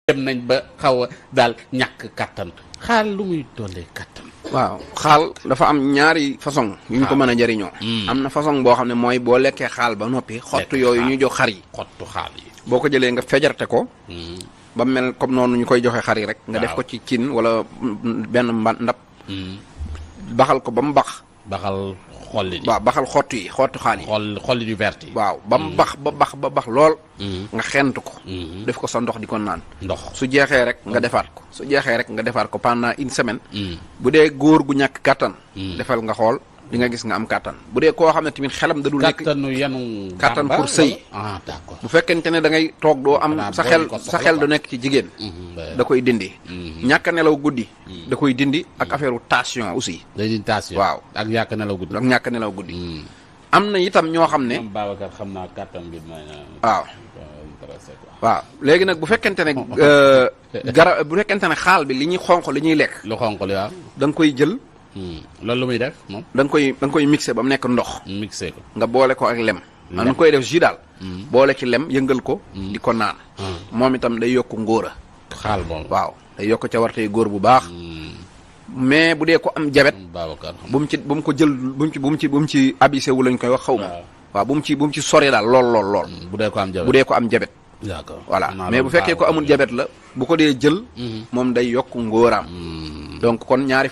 dem nañ ba xaw a daal ñàkk kattan xaal lu muy dollee kattan. waaw xaal dafa am ñaari façon yu ñu ko mën a jëriñoo. am na façon boo xam ne mooy boo lekkee xaal ba noppi xottu yooyu ñu jox xar yi. xottu xaal yi. boo ko jëlee nga fejarte ko. ba mel comme noonu ñu koy joxe xar yi rek. nga def ko ci cin wala benn ndab. baxal ko ba mu bax. baxal xolli yi. waaw baxal xottu yi xottu xaal yi. xolli yu vert yi. waaw ba mu bax ba bax lool. nga xent ko. def ko sa ndox di ko naan. ndox su jeexee rek nga defaat ko su jeexee rek nga defaat ko pendant une semaine. bu dee góor gu ñàkk kàttan. defal nga xool di nga gis nga am kàttan bu dee koo xam ne tamit xelam da dul nekk kàttanu yanu. kàttan pour sëy. ah d'accord. bu fekkente ne da ngay toog doo am sa xel du nekk ci jigéen. da koy dindi. ñàkk nelaw guddi. da koy dindi ak affaire tension aussi. day dindi tension. waaw ak ñàkk nelaw guddi. ak ñàkk nelaw guddi. am na itam ñoo xam ne. moom Babacar xam naa kàttan gi waaw. waaw léegi nag bu fekkente ne bu fekkente ne xaal bi li ñuy xonq li ñuy lekk. lu xonq li waaw. da nga koy jël. loolu lu muy def moom. da nga koy mixé ba mu nekk ndox. mixé ko nga boole ko ak lem. man nga koy def jus daal. boole ci lem yëngal ko. di ko naan. moom itam day yokk ngóora. xaal boobu waaw day yokk ca wartey góor bu baax. mais bu dee ko am jabet. Babacar bu mu ko jël bu mu ci abissé wu lañ koy wax xaw ma. waaw bu mu ci sori daal lool. bu dee ko am jabet bu dee ko am jabet. d'accord voilà mais bu fekkee ko amul jabet la bu ko dee jël. moom day yokk ngóoraam. donc kon ñaari